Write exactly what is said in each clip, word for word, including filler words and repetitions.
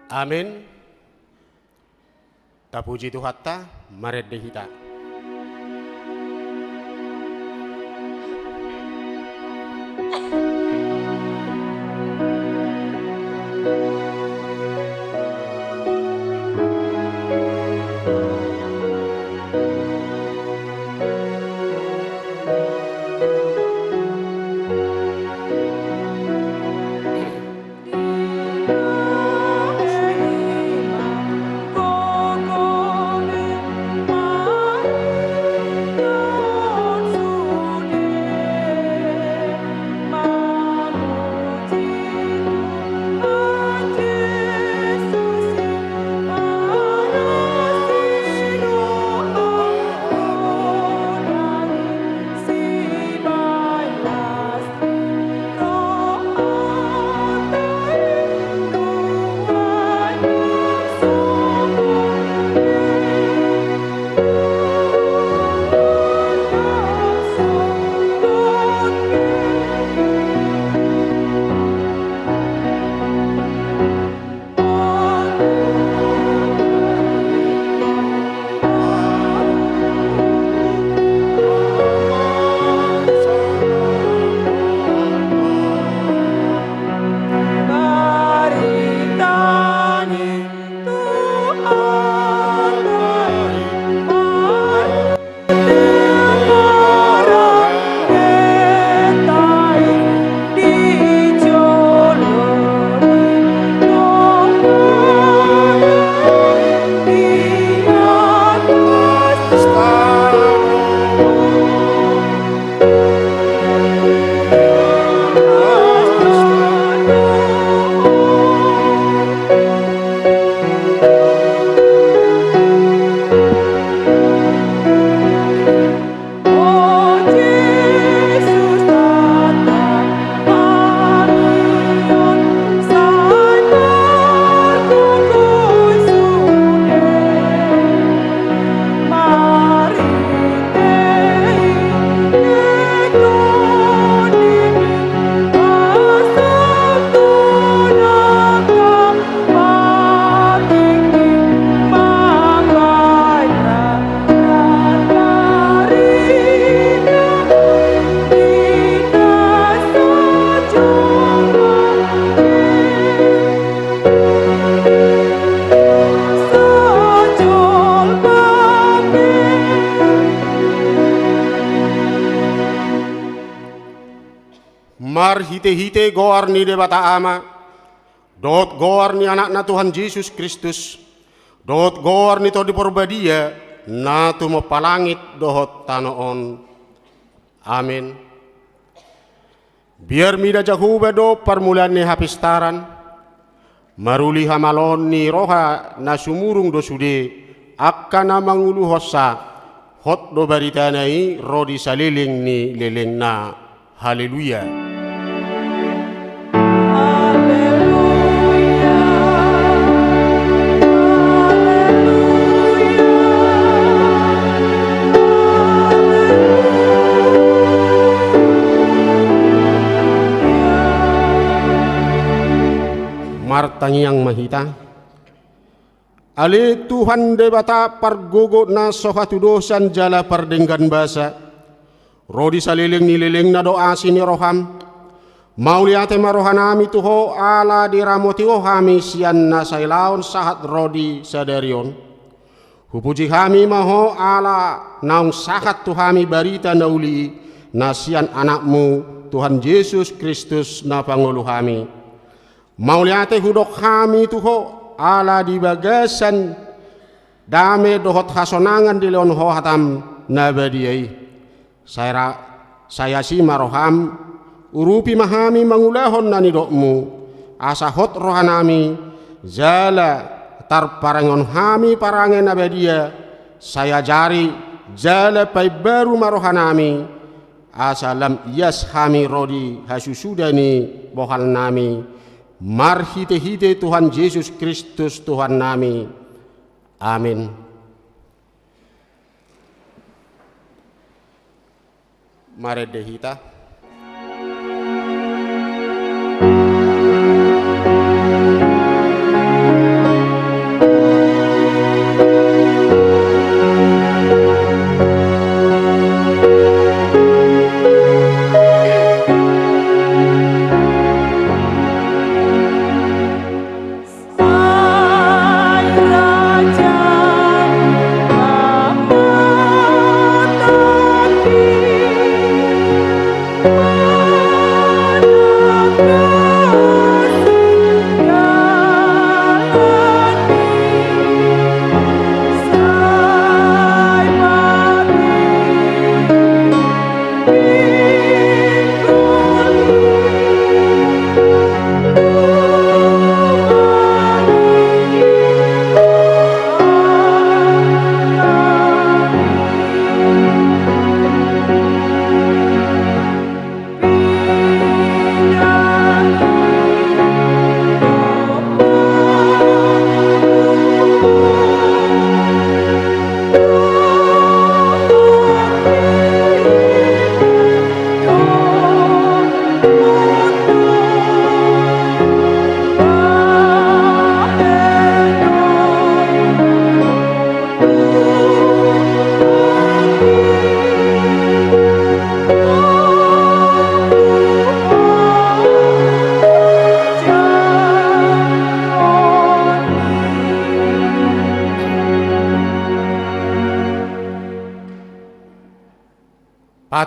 Amen. Tapuji Tuhanta, marende hita. Marhitehite goar ni Debata Ama, dohot goar ni Anakna Tuhan Jesus Kristus, dohot goar ni Tondi Porbadia, na tumompa langit dohot tano on. Amen. Biar mida Jahowa do parmulaan ni hapistaran, maruli hamaloon ni roha na sumurung do sude angka na manguluhonsa, hot do baritana i ro di saleleng ni lelengna. Haleluya. Haleluya. Martangiang ma hita. Ale Tuhan Debata pargogo na so hatudosan jala pardenggan basa, ro di saleleng ni lelengna do asi ni roham. Mauliate ma rohanami tu Ho ala diramoti Ho hami sian na sailaon sahat ro di sadari on. Hupuji hami ma Ho ala naung sahat tu hami barita na uli i, na sian Anakmu Tuhan Jesus Kristus na pangolu hami. Mauliate hudok hami tu Ho ala di bagasan dame dohot hasonangan dilehon Ho hatam na badia i. Sai ra-, sai asi ma roham, urupi ma hami mangulahon na nidokmu, asa hot rohanami, jala tarparangeon hami parange na badia, sai ajari, jala paimbaru ma rohanami, asa lam ias hami ro di hasusuda ni bohalnami, marhitehite Tuhan Jesus Kristus Tuhannami. Amen. Marende hita.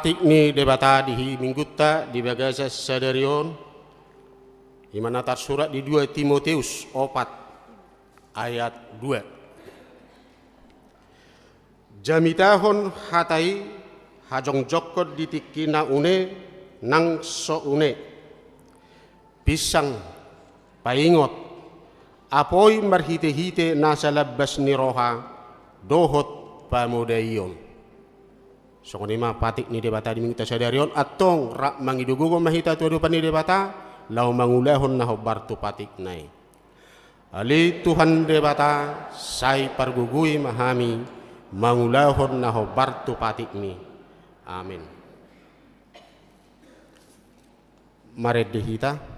Patik ni Debata di hi-, minggunta di bagasan sadari on, i ma na tarsurat di dua Timoteus opat ayat dua. Jamitahon hata i, hajongjongkon di tingki na une nang so une. Pinsang, paingot, apoi marhitehite nasa lambas ni roha dohot pamodaion. Songon i ma patik ni Debata di minggunta sadari on, antong rap mangido gogo ma hita tu adopan ni Debata, laho mangulahon na hombar tu patikna i. Ale Tuhan Debata, sai pargogoi ma hami mangulahon na hombar tu patikmi. Amen. Marende hita.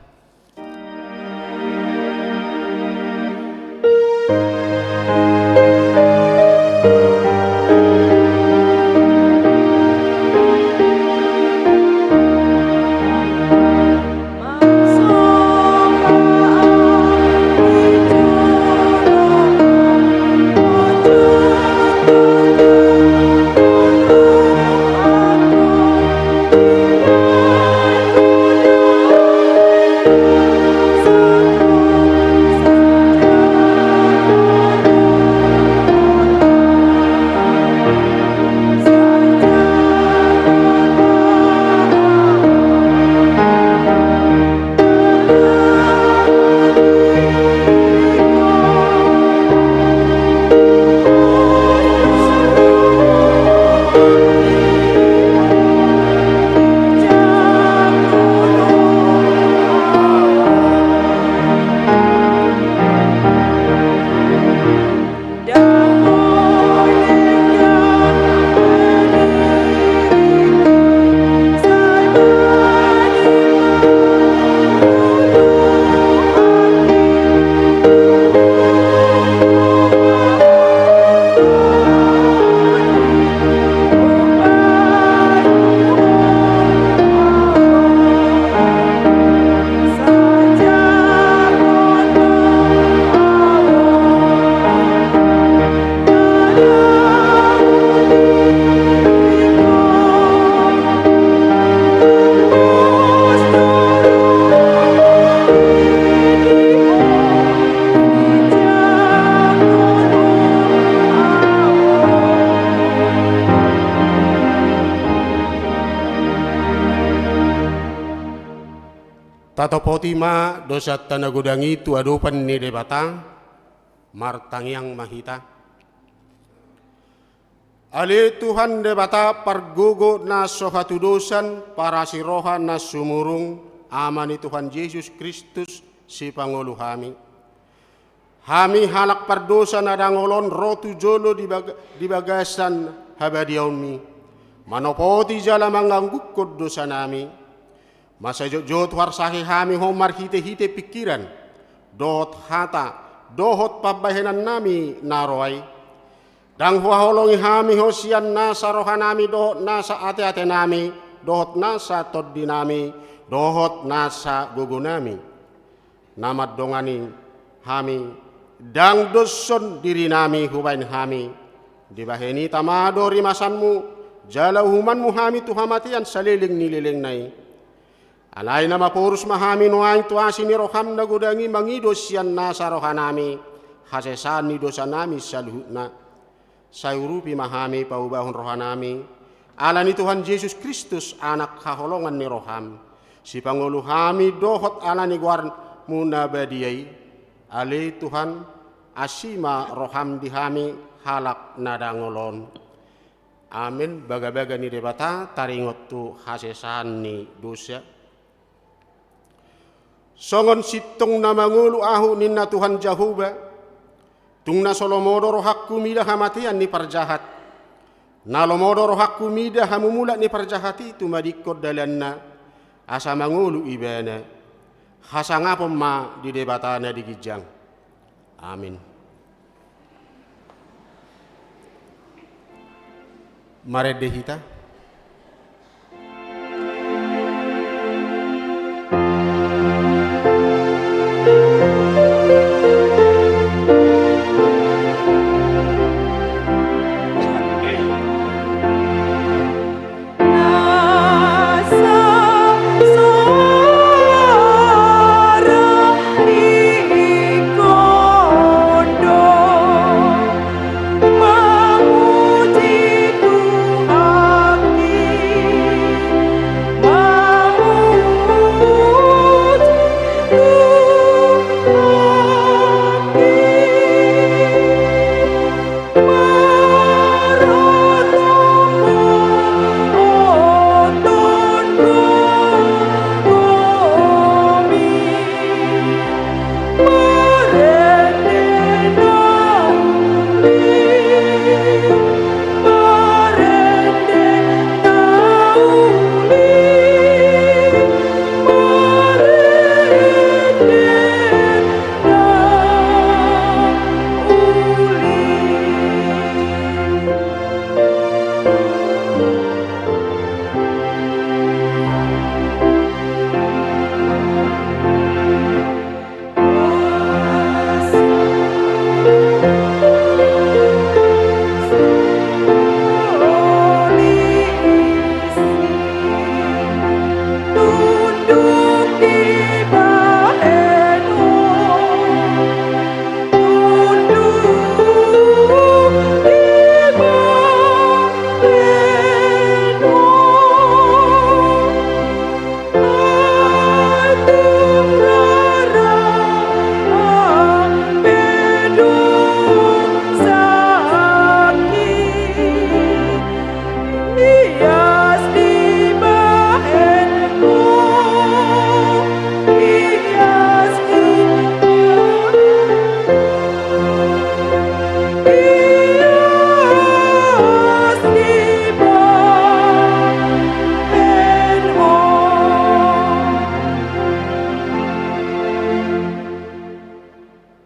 Tatopoti ma dosanta na godang i tu adopan ni Debata. Martangiang ma hita. Ale Tuhan Debata pargogo na so hatudosan, parasi roha na sumurung, Ama ni Tuhan Jesus Kristus, sipangolu hami. Hami halak pardosa na dangol on ro tu jolo di bag-, di bagasan habadiaonmi, manopoti jala manganggungkon dosanami. Masa jotjot huarsahi hami Ho marhitehite pingkiran, dohot hata, dohot pambahenannami na ro ai. Ndang huhaholongi hami Ho sian nasa rohanami dohot nasa ateatenami, dohot nasa tondinami, dohot nasa gogonami. Na mandongani hami, ndang doshon dirinami hubaen hami. Dibahen i tama do rimasanmu, jala uhumanmu hami tu hamatean saleleng ni lelengna i. Alai na maporus ma hami nuaeng tu asi ni roham na godang i mangido sian nasa rohanami hasesaan ni dosanami saluhutna. Sai urupi ma hami paubahon rohanami, ala ni Tuhan Jesus Kristus, Anak haholongan ni roham, sipangolu hami dohot ala ni goarmu na badia i. Ale Tuhan, asi ma roham di hami halak na dangol on. Amen. Bagabaga ni Debata taringot tu hasesaan ni dosa. Songon sintong na mangolu ahu ninna Tuhan Jahowa, tung na so lomo do rohangku mida hamatean ni parjahat. Na lomo do rohangku mida hamumulak ni parjahat i tumadingkon dalanna, asa mangolu ibana. Hasangapon ma di Debata na di ginjang. Amin. Marende hita.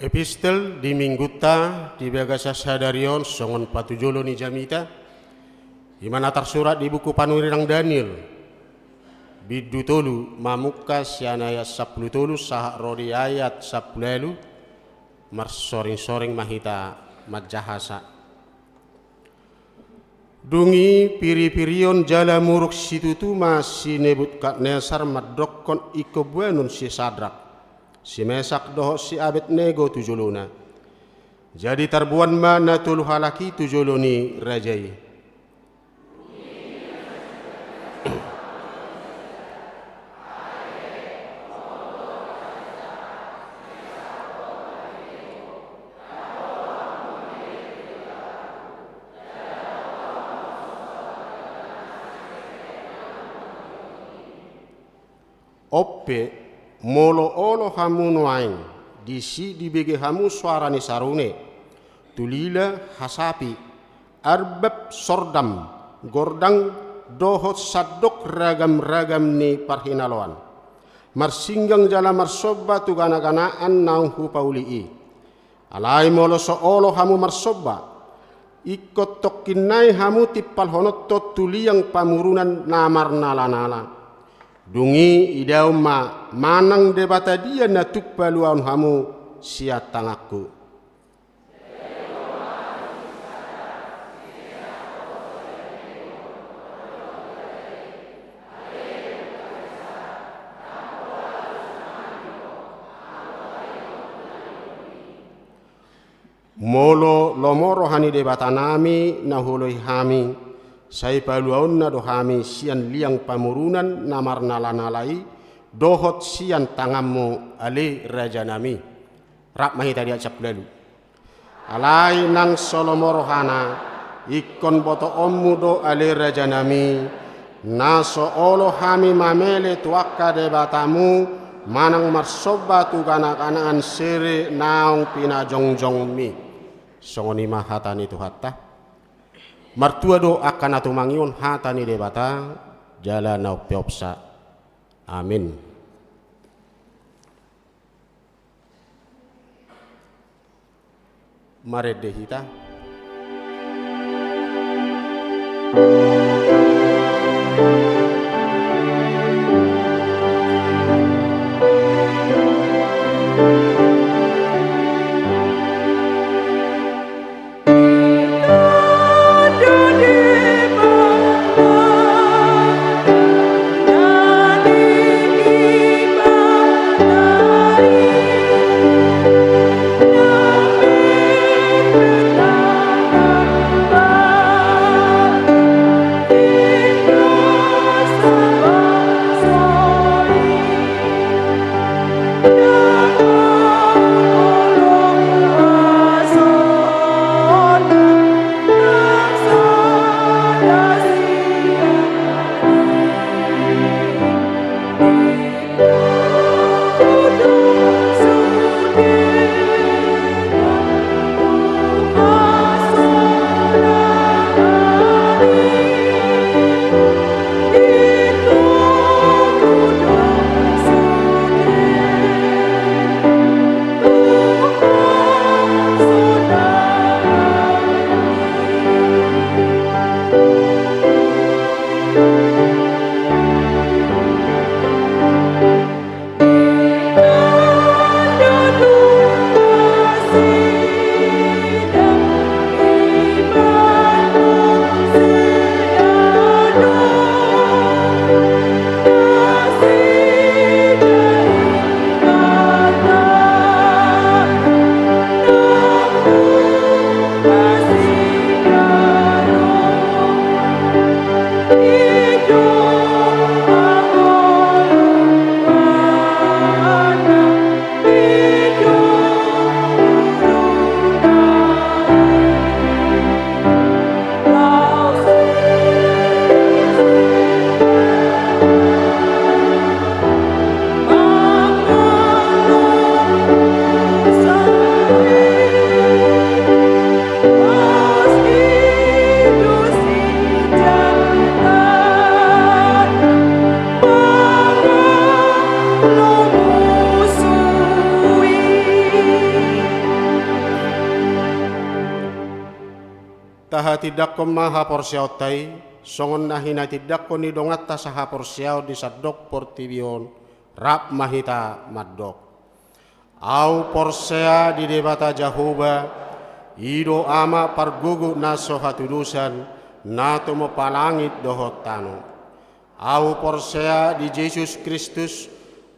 Epistel di Minggunta di bagasan sadari on songon patujolo ni jamita, i ma na tarsurat di buku panurirang Daniel, bindu tolu, mamungka sian ayat sampulu tolu sahat ro di ayat sampulu ualu. Marsoring-soring ma hita manjahasa. Dung i piri-pirion jala muruk situtu ma si Nebukadnesar mandokkon ingkon boanon si Sadrak, si Mesak dohot si Abednego tu jolona. Jadi tarboan ma na tolu halak i tu jolo ni raja i. On pe, molo olo hamu nuaeng, disi dibege hamu soara ni sarune, tulila, hasapi, arbab, sordam, gordang, dohot sandok ragam-ragam ni parhinaloan, marsinggang jala marsomba tu gana-ganaan naung hupauli i. Alai molo so olo hamu marsomba, ingkon tongkin nai hamu timpalhononhon tu liang pamurunan na marnala-nala. Dung i idaon ma manang debata dia na tuk paluaon hamu sian tanganku. Molo lomo roha ni Debatanami na huoloi hami, sai paluaonna do hami sian liang pamurunan na marnala-nala i, dohot sian tanganmu, ale rajanami. Rap ma hita di ayat sampulu ualu. Alai nang so lomo rohana, ingkon botoonmu do ale rajanami, na so olo hami mamele tu angka debatamu, manang marsomba tu gana-ganaan sere naung pinajongjongmi. Songon i ma hata ni Tuhanta. Martua do angka na tumangion hata ni Debata, jala na umpeopsa. Amin. Marende hita. Tahatindangkon ma haporseaonta i, songon na hinatindangkon ni donganta sahaporseaon di sandok portibi on, rap ma hita mandok. Ahu porsea di Debata Jahowa, i do Ama pargogo na so hatudosan, na tumompa langit dohot tano. Ahu porsea di Jesus Kristus,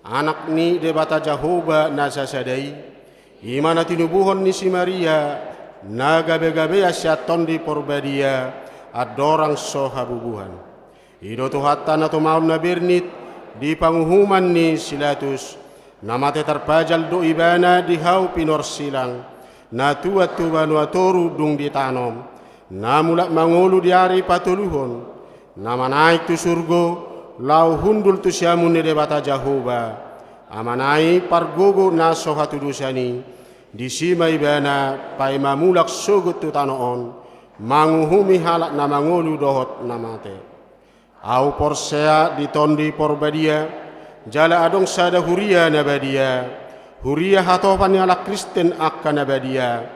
Anak ni Debata Jahowa na sasada i, i ma na tinubuhon ni si Maria, na gabegabean sian Tondi Porbadia, andorang so habubuhan. I do Tuhanta na tumaon na bernit, di panguhuman ni si Pilatus, na mate tarpajal do ibana di hau pinorsilang, na tuat tu banua toru dung ditanom, na mulak mangolu di ari patoluhon, na manaek tu surgo, laho hundul tu siamun ni Debata Jahowa, Amana i pargogo na so hatudosan i, disi ma ibana paima mulak sogot tu tano on, manguhumi halak na mangolu dohot na mate. Ahu porsea di Tondi Porbadia, jala adong sada huria na badia, huria hatopan ni halak Kristen angka na badia,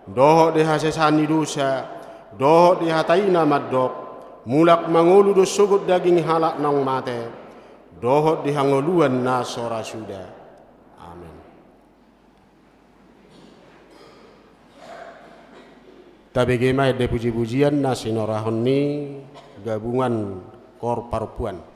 dohot di hasesaan ni dosa, dohot di hata i na mandok, mulak mangolu do sogot daging halak naung mate, dohot di hangoluan na so ra suda. Amen. Tabege ma ende pujipujian na sinorahon ni gabungan kor parompuan.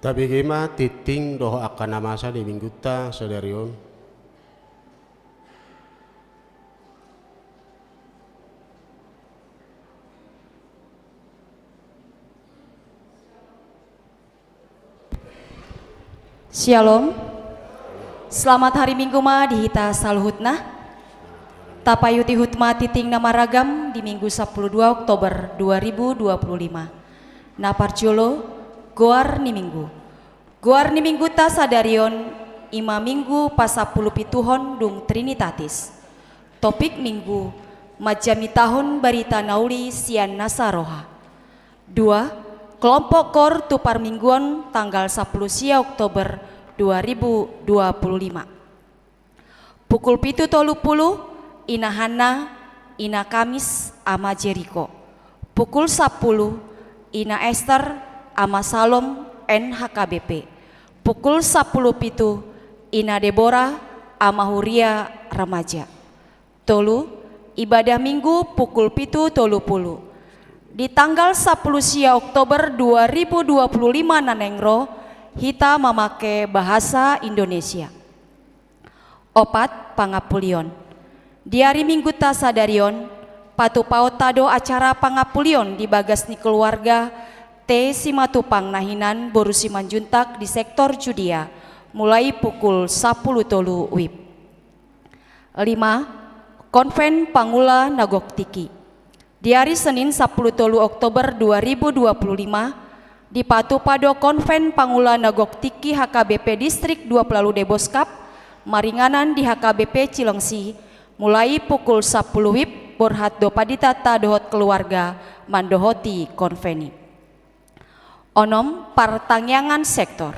Tabege ma tingting dohot angka na masa di minggunta sadari on. Syalom. Selamat hari Minggu ma di hita saluhutna. Tapaihut-ihut ma tingting na maragam di Minggu sapuluh dua Oktober dua ribu dua puluh lima. Na parjolo, goar ni Minggu. Goar ni minggunta sadari on, i ma Minggu pasampulupituhon dung Trinitatis. Topik Minggu, manjamitahon barita na uli sian nasa roha. Dua, kelompok koor tu parmingguon tanggal sapuluh sia Oktober dua ribu dua puluh lima. Pukul pitu tolu pulu, Ina Hanna, Ina Kamis, Ama Jeriko. Pukul sapuluh, Ina Ester, Ama Salom, N H K B P. Pukul sapuluh pitu, Ina Debora, Ama Huria, Remaja. Tolu, ibadah Minggu pukul pitu tolu pulu. Di tanggal sapuluh sia Oktober dua ribu dua puluh lima na naeng ro, hita mamake bahasa Indonesia. Opat, pangampulion. Di ari minggunta sadari on, patupaonta do acara pangampulion di bagas ni keluarga T Simatupang na hinan boru Simanjuntak di sektor Judea, mulai pukul sapuluh tolu wib. Lima, Konven Pangula na Gok Tingki. Di ari Senin sapuluh tolu Oktober dua ribu dua puluh lima, dipatupa do Konven Pangula na Gok Tingki H K B P Distrik dua pulu ualu Deboskap, maringanan di H K B P Cilengsi, mulai pukul sapuluh wib, borhat do panditanta dohot keluarga mandohoti konven i. Onom, partangiangan sektor.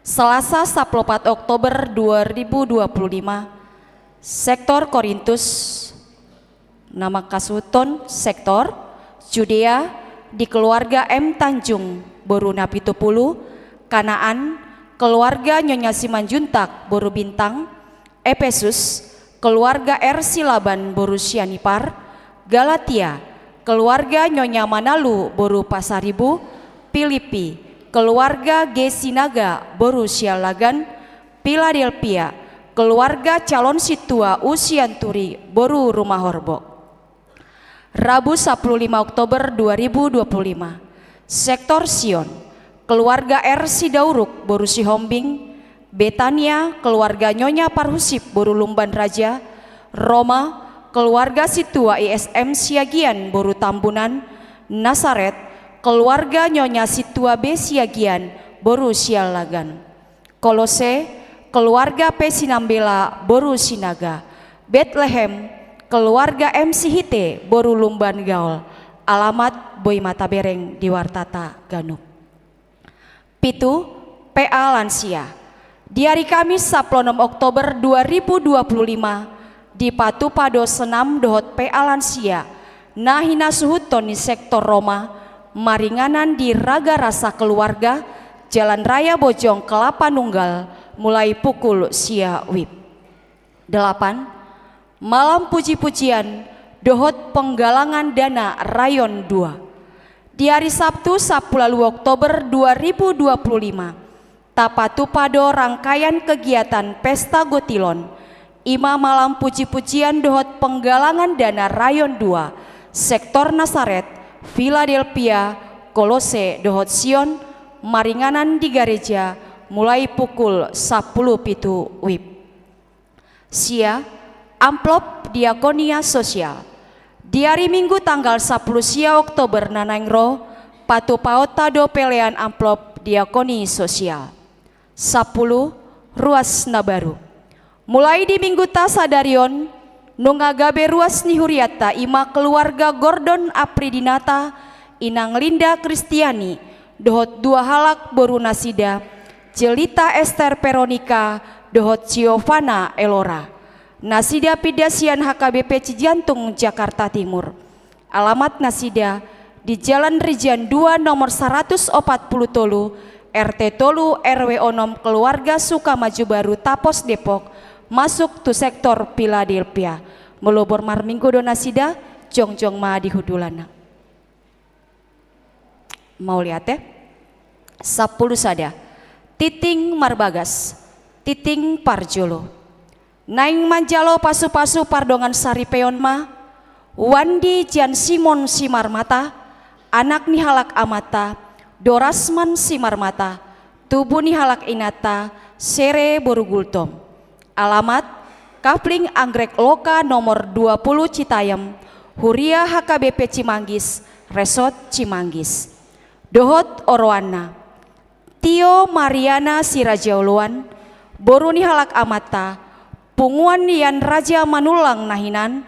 Selasa sapuluh opat Oktober dua ribu dua puluh lima, sektor Korintus, na mangkasuhuthon sektor Judea di keluarga M Tanjung boru Napitupulu, Kanaan, keluarga Nyonya Simanjuntak boru Bintang, Epesus, keluarga R Silaban boru Sianipar, Galatia, keluarga Nyonya Manalu boru Pasaribu, Pilipi, keluarga G Sinaga boru Siallagan, Piladelpia, keluarga calon sintua U Sianturi boru Rumahorbo. Rabu sapuluh lima Oktober dua ribu dua puluh lima, sektor Sion, keluarga R Sidauruk boru Sihombing, Betania, keluarga Nyonya Parhusip boru Lumban Raja, Roma, keluarga sintua I S M Siagian boru Tambunan, Nasaret, keluarga Nyonya sintua B Siagian boru Siallagan. Kolose, keluarga P Sinambela boru Sinaga. Betlehem, keluarga M Sihite boru Lumban Gaol. Alamat boi ma tabereng di wartata ganup. Pitu, P A lansia. Di ari Kamis sapuluh onom Oktober dua ribu dua puluh lima, dipatupa do senam dohot P A lansia na hinasuhuthon ni sektor Roma, maringanan di Raga Rasa Keluarga, Jalan Raya Bojong Kelapa Nunggal, mulai pukul sia wib. Delapan, malam puji-pujian dohot penggalangan dana rayon dua. Di ari Sabtu sapuluh ualu Oktober dua ribu dua puluh lima, tapatupa do rangkaian kegiatan Pesta Gotilon, i ma malam puji-pujian dohot penggalangan dana rayon dua, sektor Nasaret, Philadelphia, Kolose dohot Sion, maringanan di gareja, mulai pukul sapuluh pitu wib. Sia, amplop diakonia sosial. Di ari Minggu tanggal sapuluh sia Oktober na naeng ro, patupaonta do pelean amplop diakoni sosial. Sapuluh, ruas na baru. Mulai di minggunta sadari on, nunga gabe ruas ni hurianta, i ma keluarga Gordon Apridinata, Inang Linda Kristiani, dohot dua halak boru nasida, Jelita Ester Veronica dohot Giovanna Elora. Nasida pinda sian H K B P Cijantung, Jakarta Timur. Alamat nasida di Jalan Rijan dua nomor saratus opat pulu tolu, R T tolu, R W onom, keluarga Sukamaju Baru, Tapos, Depok, masuk tu sektor Philadelphia. Molo boru marminggu do nasida, jongjong ma di hundulanna. Mauliate. Sapuluh sada. Tintin marbagas, tintin parjolo. Naeng manjalo pasupasu pardongan saripeon ma, Wandi Jan Simon Simarmata, anak ni halak amanta, Dorasman Simarmata, tubu ni halak inanta, Sere boru Gultom. Alamat, Kapling Anggrek Loka nomor dua puluh Citayam, Huria H K B P Cimanggis, Resort Cimanggis. Dohot oroanna, Tio Mariana Siraja Oloan, boru ni halak amanta, punguan ni Yan Raja Manullang na hinan,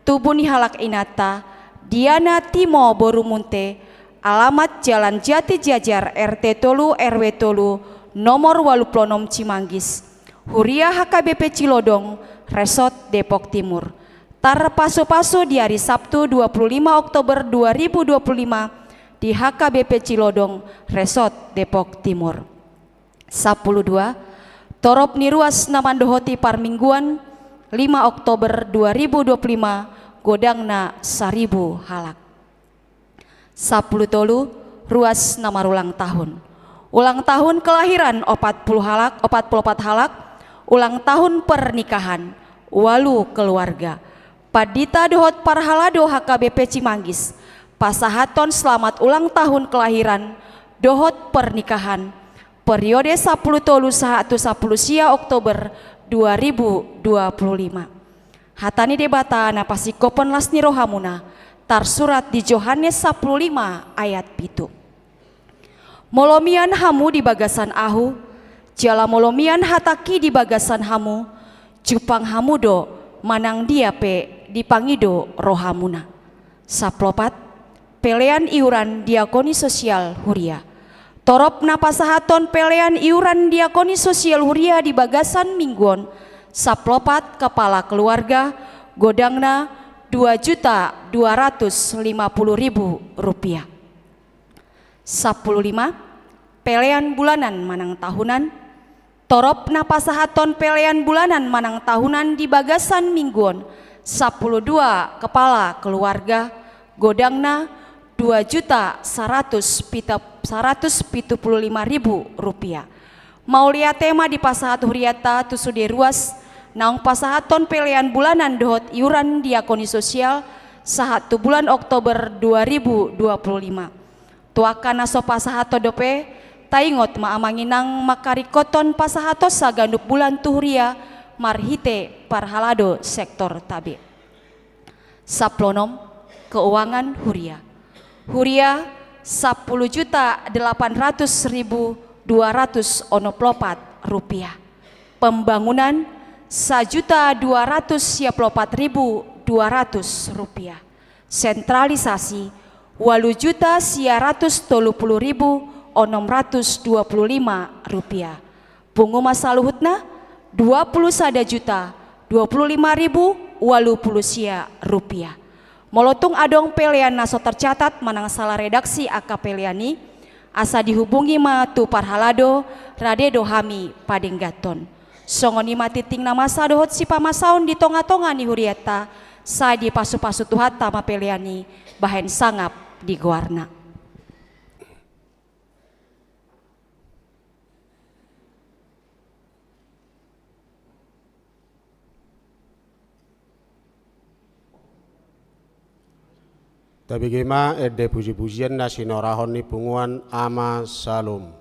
tubu ni halak inanta, Diana Timo boru Munte, alamat Jalan Jati Jajar, R T tolu, R W tolu, nomor walu pulu onom Cimanggis, Huria H K B P Cilodong, Resort Depok Timur. Tarpasupasu di ari Sabtu dua puluh lima Oktober dua ribu dua puluh lima di H K B P Cilodong, Resort Depok Timur. Sampulu dua, torop ni ruas na mandohoti parmingguan, lima Oktober dua ribu dua puluh lima, godangna saribu halak. Sampulu tolu, ruas na marulang tahun. Ulang tahun kelahiran opat puluh halak, opat puluh opat halak, ulang tahun pernikahan walu keluarga. Pandita dohot parhalado H K B P Cimanggis pasahathon selamat ulang tahun kelahiran dohot pernikahan periode sampulu tolu sahat tu sampulu sia Oktober dua ribu dua puluh lima. Hata ni Debata na pasingkophon las ni rohamuna, tarsurat di Johannes sampulu lima ayat pitu. Molo mian hamu di bagasan ahu, jala molo mian hatangki di bagasan hamu, jumpang hamu do manang dia pe dipangido rohamuna. Sampulu opat, pelean iuran diakoni sosial huria. Torop na pasahathon pelean iuran diakoni sosial huria di bagasan minggu on, sampulu opat kepala keluarga, godangna dua juta dua ratus lima puluh ribu rupiah. Sampulu lima, pelean bulanan manang tahunan. Torop na pasahathon pelean bulanan manang tahunan di bagasan minggu on, sampulu dua kepala keluarga, godangna dua juta saratus pita-, saratus pitu pulu lima ribu rupiah. Mauliate ma dipasahat hurianta tu sude ruas naung pasahathon pelean bulanan dohot iuran diakoni sosial sahat tu bulan Oktober dua ribu dua puluh lima. Tu angka na so pasahathon dope, taingot ma amang inang mangkaringkothon pasahathonsa ganup bulan tu huria marhite parhalado sektor tabe. Sampulu onom, keuangan huria. Huria, sampulu juta delapan ratus ribu dua ratus onom pulu opat rupiah. Pembangunan, sajuta dua ratus sia pulu opat ribu dua ratus rupiah. Sentralisasi, walu juta sia ratus tolu pulu ribu onom ratus dua pulu lima rupiah. Pungu ma saluhutna, dua pulu sada juta dua pulu lima ribu walu pulu sia rupiah. Molo tung adong pelean na so tercatat manang salah redaksi angka pelean i, asa dihubungi ma tu parhalado, rade do hami padengganhon. Songon i ma tintin na masa dohot sipamasaon di tongatonga ni hurianta, sai dipasupasu Tuhanta ma pelean i bahen sangap di goarna. Tabege ma ende pujipujian na sinorahon ni punguan Ama Salum.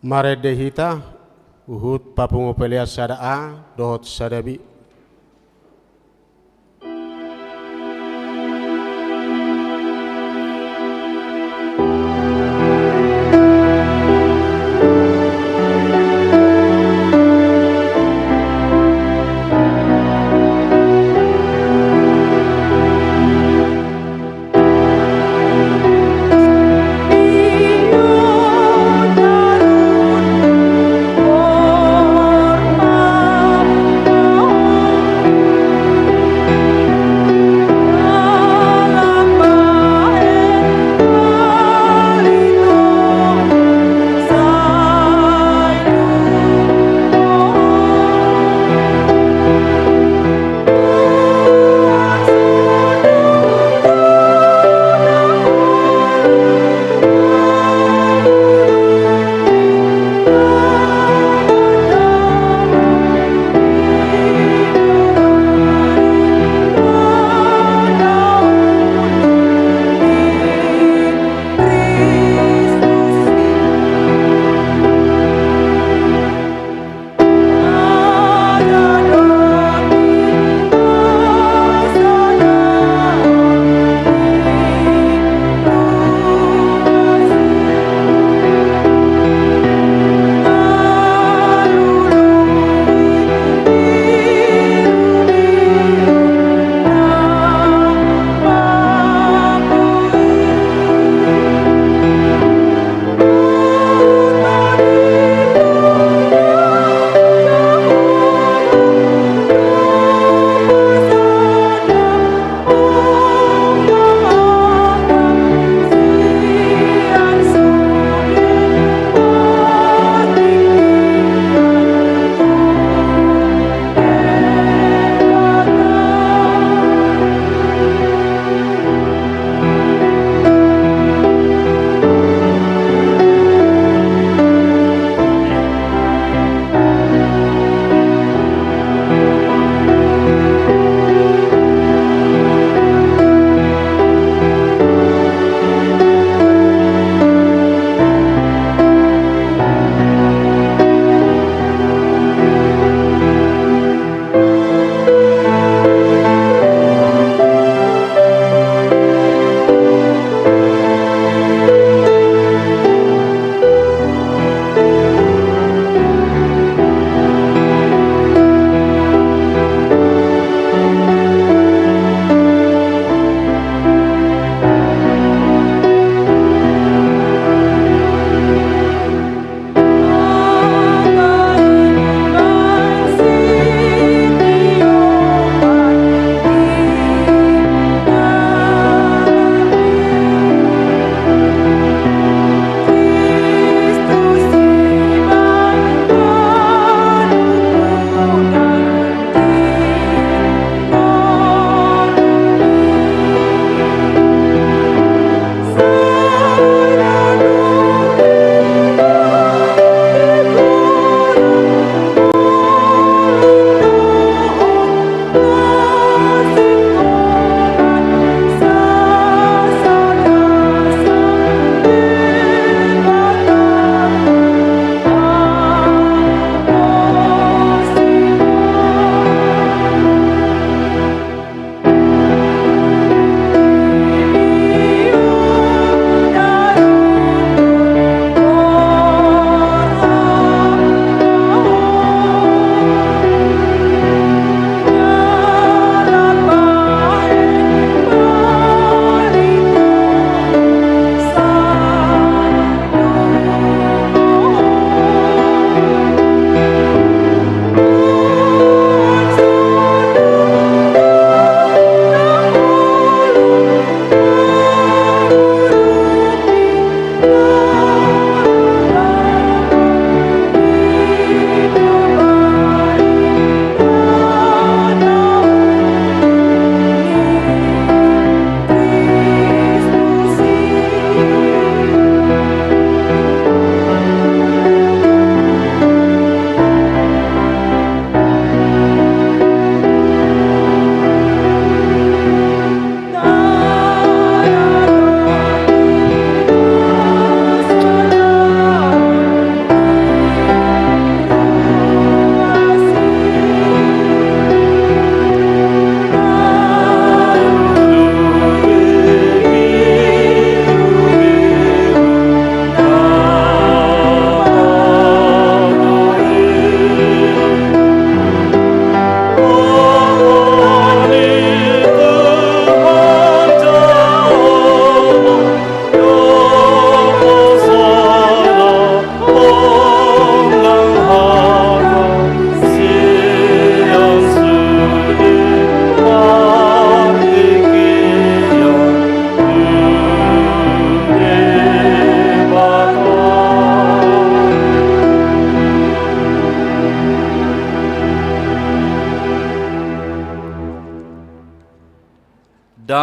Marende hita, huhut papungu pelean sada A dohot sada B.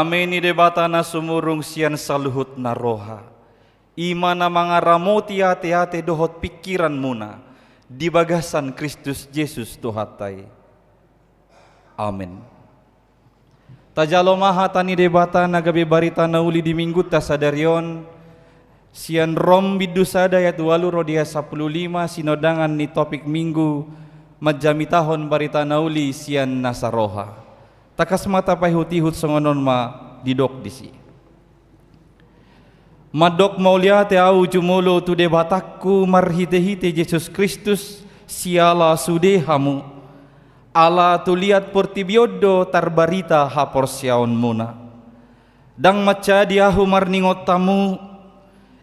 Dame ni Debata na sumurung sian saluhut na roha, i ma na mangaramoti ateate dohot pingkiranmuna di bagasan Kristus Jesus Tuhanta i. Amen. Tajalo ma hata ni Debata na gabe barita na uli di Minggunta sadari on, sian Rom bindu sada ayat ualu ro di ayat sampulu lima, sinondangan ni topik Minggu, manjamitahon barita na uli sian nasa roha. Tangkas ma tapaihutihut, songon on ma didok disi. Mandok mauliate ahu jumolo tu Debatangku marhitehite Jesus Kristus, siala sude hamu, ala tu liat portibi on do tarbarita haporseaonmuna. Ndang mansadi ahu marningot hamu,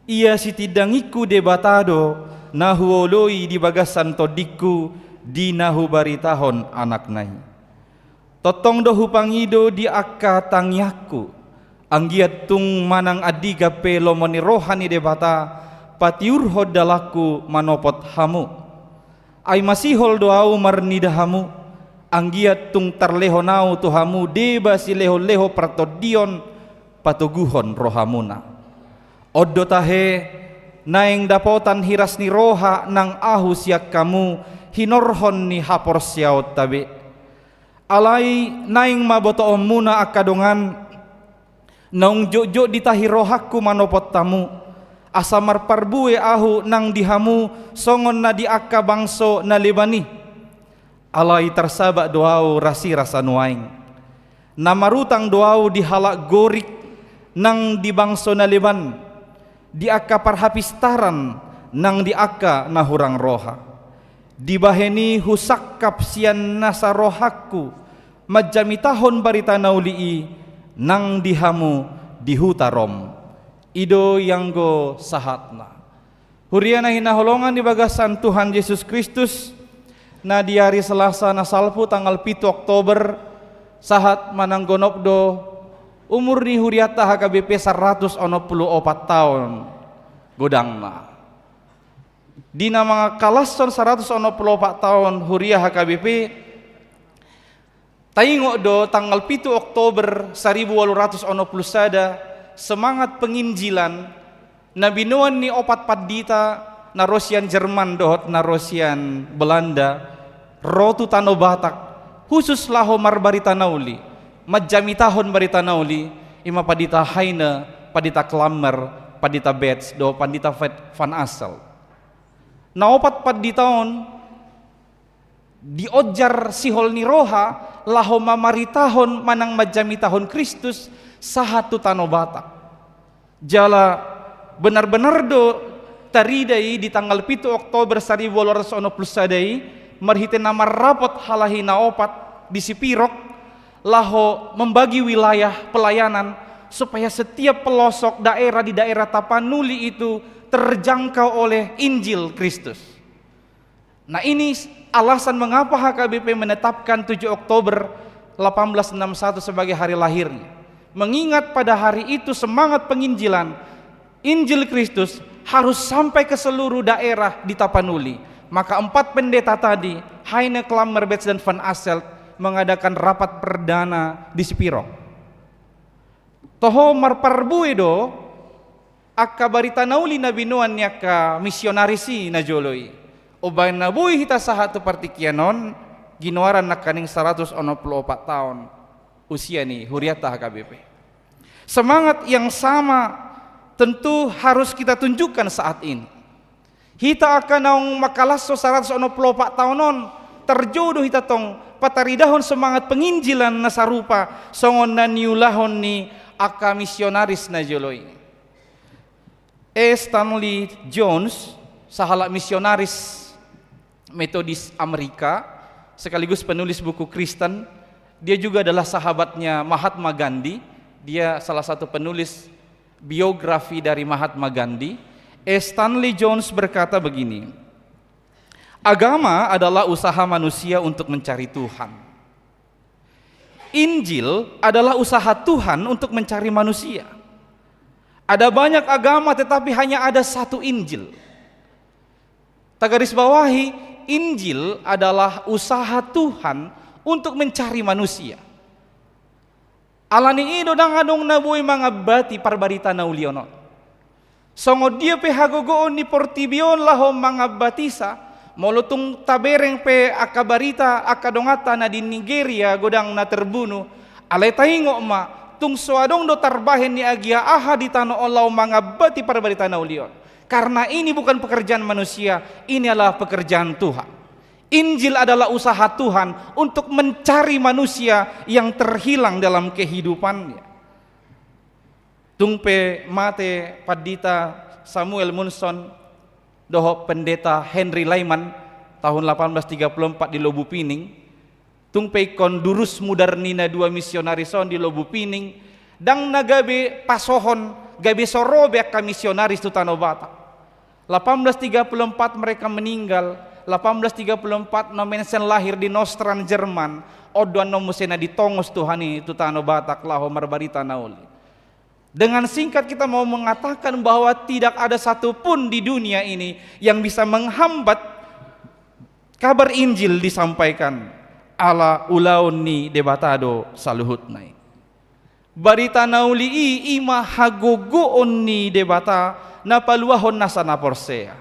ia sitindangingku Debata do na huoloi di bagasan tondingku di na hubaritahon Anakna i. Tongtong do hupangido di angka tangiangku, anggiat tung manang andigan pe lomo ni roha ni Debata patiurhon dalanku manopot hamu. Ai masihol do ahu marnida hamu, anggiat tung tarlehon ahu tu hamu deba silehonlehon partondion patoguhon rohamuna. On do tahe, naeng dapotan hiras ni roha nang ahu sian hamu hinorhon ni haporseaonta be. Alai naeng ma botoonmuna angka dongan, naung jotjot di tahi rohangku manopot hamu, asa marparbue ahu nang di hamu songon na di angka bangso na leban i. Alai tarsabak do ahu rasirasa nuaeng. Na marutang do ahu di halak Gorik nang di bangso na leban, di angka parhapistaran nang di angka na hurang roha. Dibahen i husangkap sian nasa rohangku manjamitahon barita na uli i nang di hamu di huta Rom. I do ianggo sahatna. Huria na hinaholongan di bagasan Tuhan Jesus Kristus, na di ari Selasa na salpu tanggal pitu Oktober, sahat manang gonop do umur ni hurianta H K B P saratus onom pulu opat taon godangna. Di na mangakalashon saratus onom pulu opat taon huria H K B P, taingot do tanggal pitu Oktober saribu ualu ratus onom pulu sada, semangat penginjilan na binoan ni opat pandita na ro sian Jerman dohot na ro sian Belanda, ro tu Tano Batak, khusus laho marbarita na uli, manjamitahon barita na uli, i ma Pandita Heine, Pandita Clammer, Pandita Betz dohot Pandita Van Asselt. Na opat pandita on dionjar sihol ni roha laho mamaritahon manang manjamitahon Kristus sahat tu Tano Batak. Jala benar-benar do tarida i di tanggal pitu Oktober saribu ualu ratus onom pulu sada i, marhite na marrapot halak i na opat di Sipirok, laho membagi wilayah pelayanan, supaya setiap pelosok daerah di daerah Tapanuli itu terjangkau oleh Injil Kristus. Nah, ini alasan mengapa H K B P menetapkan tujuh Oktober delapan belas enam satu sebagai hari lahirnya. Mengingat pada hari itu semangat penginjilan Injil Kristus harus sampai ke seluruh daerah di Tapanuli. Maka empat pendeta tadi, Heine, Clammer, Betz, dan Van Asselt mengadakan rapat perdana di Sipirok. Toho marparbue do angka barita na uli na binoan ni angka misionaris i na jolo i. Umbahen na boi hita sahat tu partingkian on, ginoaran nangkaning saratus onom pulu opat taon usia ni hurianta H K B P. Semangat yang sama tentu harus kita tunjukkan saat ini. Hita angka naung mangkalashon saratus onom pulu opat taon on, tarjou do hita tong pataridahon semangat penginjilan na sarupa songon na niulahon ni angka misionaris na jolo i. E. Stanley Jones, sahalak misionaris Metodis Amerika, sekaligus penulis buku Kristen. Dia juga adalah sahabatnya Mahatma Gandhi. Dia salah satu penulis biografi dari Mahatma Gandhi. E. Stanley Jones berkata begini, "Agama adalah usaha manusia untuk mencari Tuhan. Injil adalah usaha Tuhan untuk mencari manusia. Ada banyak agama, tetapi hanya ada satu Injil." Tagarisbawahi, Injil adalah usaha Tuhan untuk mencari manusia. Ala ni i do ndang adong na boi mangambati parbarita na uli on. Songon dia pe hagogoon ni portibi on laho mangambatisa, molo tung tabereng pe angka barita angka donganta na di Nigeria godang na terbunuh, alai taingot ma, tung so adong do tarbahen ni agia aha di tano on laho mangambati parbarita na uli on. Karena ini bukan pekerjaan manusia, ini adalah pekerjaan Tuhan. Injil adalah usaha Tuhan untuk mencari manusia yang terhilang dalam kehidupannya. Tung pe mate Pandita Samuel Monson dohot Pendeta Henry Lyman tahun delapan belas tiga puluh empat di Lobu Pining, tung pe ingkon durus mudar ni na dua misionaris on di Lobu Pining, ndang na gabe pasohon, gabe so ro be angka misionaris tu Tano Batak. Delapan belas tiga puluh empat mereka meninggal, delapan belas tiga puluh empat Nommensen lahir di Nostrand, Jerman, on do annon muse na ditongos Tuhan i tu Tano Batak laho marbarita na uli. Dengan singkat kita mau mengatakan bahwa tidak ada satu pun di dunia ini yang bisa menghambat kabar Injil disampaikan, ala ulaon ni Debata do saluhutna i. Barita na uli i, i ma hagogoon ni Debata na paluahon nasa na porsea.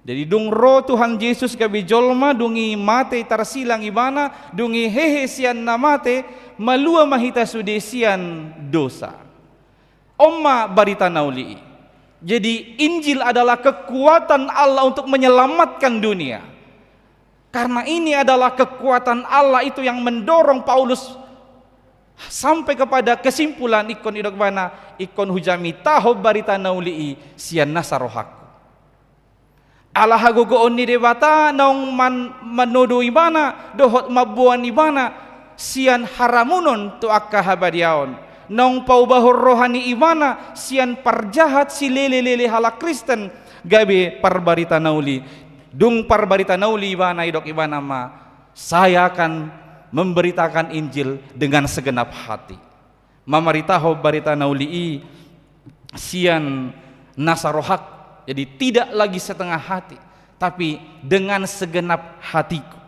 Jadi dung ro Tuhan Jesus gabe jolma, dung i mate tarsilang ibana, dung i hehe sian na mate, malua ma hita sude sian dosa. On ma barita na uli i. Jadi Injil adalah kekuatan Allah untuk menyelamatkan dunia. Karena ini adalah kekuatan Allah itu yang mendorong Paulus sampai kepada kesimpulan ingkon, didok ibana, ingkon hujamitahon barita na uli i sian nasa rohangku. Ala hagogoon ni Debata naung man-, manodo ibana dohot mamboan ibana sian haramunon tu angka habadiaon, naung paubahon roha ni ibana sian parjahat silele-lele halak Kristen gabe parbarita na uli. Dung parbarita na uli ibana, didok ibana ma, "Saya akan memberitakan Injil dengan segenap hati." Mamaritahon barita na uli i sian nasa rohak, jadi tidak lagi setengah hati, tapi dengan segenap hatiku.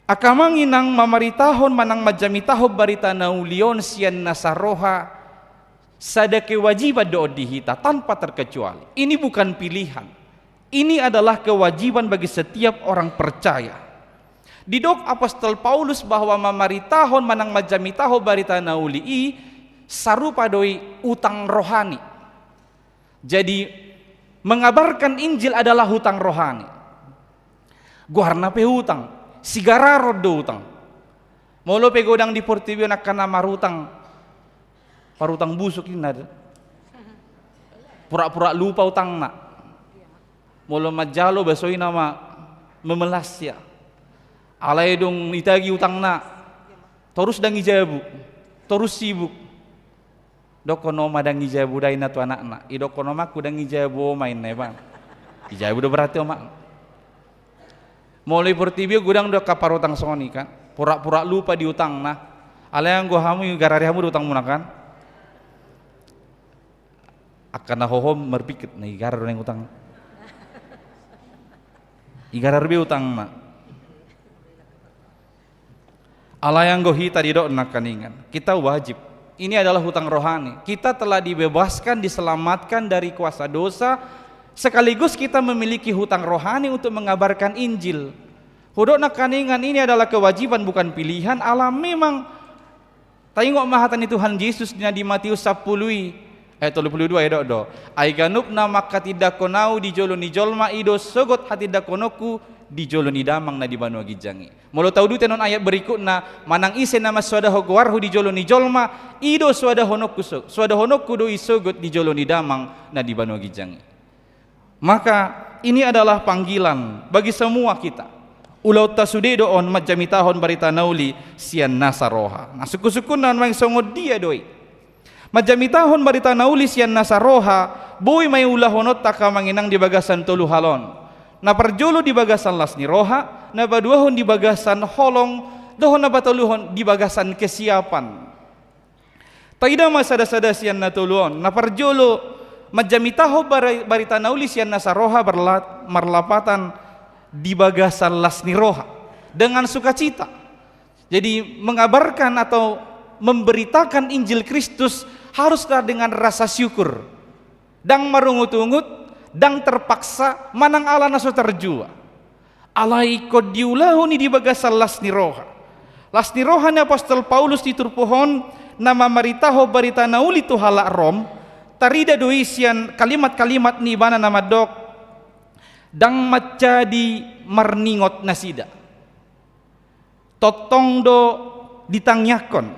Angka amang inang, mamaritahon manang manjamitahon barita na uli on sian nasa roha, sada kewajiban do on di hita tanpa terkecuali. Ini bukan pilihan. Ini adalah kewajiban bagi setiap orang percaya. Didok Apostel Paulus bahwa mamaritahon manang manjamitahon barita na uli i sarupa do i utang rohani. Jadi, mengabarkan Injil adalah hutang rohani. Goarna pe hutang, sigararon do hutang. Molo pe godang di portibi on angka na marutang, parutang busuk inna do. Pura-pura lupa utangna. Molo manjalo, basoi nama memelas ia. Alai dung itagi utangna, torus ndang ijabu, torus sibuk. Dokkon, "Oma, ndang ijabu da inna tu anakna." "I dokkon omakku ndang ijabu, Oma," inna i, bang. Ijabu do berarti omakna. Molo i portibi godang do angka parutang songon i kan. Pura-pura lupa di utangna. Alai anggo hamu, igarari hamu do utangmuna kan. Angka na hohom marpikir, "Na igarar do naeng utang. Igarar be utangna." Alai anggo hita, didok nangkaningan, kita wajib. Ini adalah hutang rohani. Kita telah dibebaskan, diselamatkan dari kuasa dosa, sekaligus kita memiliki hutang rohani untuk mengabarkan Injil. Hudok nangkaningan, ini adalah kewajiban, bukan pilihan. Ala memang taingot ma hata ni Tuhan Jesus na di Matius sampulu i, ayat tolu pulu dua, didok do, "Ai ganup na manghatindanghon Ahu di jolo ni jolma, i do sogot hatindanghononku di jolo ni Damang na di banua ginjang i." Molo tauduti annon ayat berikutna, "Manang ise na mansoadahon goarhu di jolo ni jolma, i do soadahononku so-, soadahononku do i sogot di jolo ni Damang na di banua ginjang i." Maka ini adalah panggilan bagi semua kita. Ulaonta sude do on manjamitahon barita na uli sian nasa roha. Nah, sungkun-sungkunna nuaeng songon dia do i. Manjamitahon barita na uli sian nasa roha, boi ma i ulahononta, angka amang inang, di bagasan tolu hal on. Na parjolo di bagasan las ni roha, na paduahon di bagasan holong, dohot na patoluhon di bagasan kesiapan. Taida ma sada-sada sian na tolu on. Na parjolo, manjamitahon bara-, barita na uli sian nasa roha berla-, marlapatan di bagasan las ni roha, dengan sukacita. Jadi, mengabarkan atau memberitakan Injil Kristus haruslah dengan rasa syukur. Ndang marungut-ungut, ndang terpaksa, manang ala na so tarjua. Alai ingkon diulahon i di bagasan las ni roha. Las ni roha ni apostel Paulus di turpuk on na mamaritahon barita na uli tu halak Rom, tarida do i sian kalimat-kalimat ni ibana na mandok, ndang manjadi marningot nasida. Tongtong do ditangiangkon,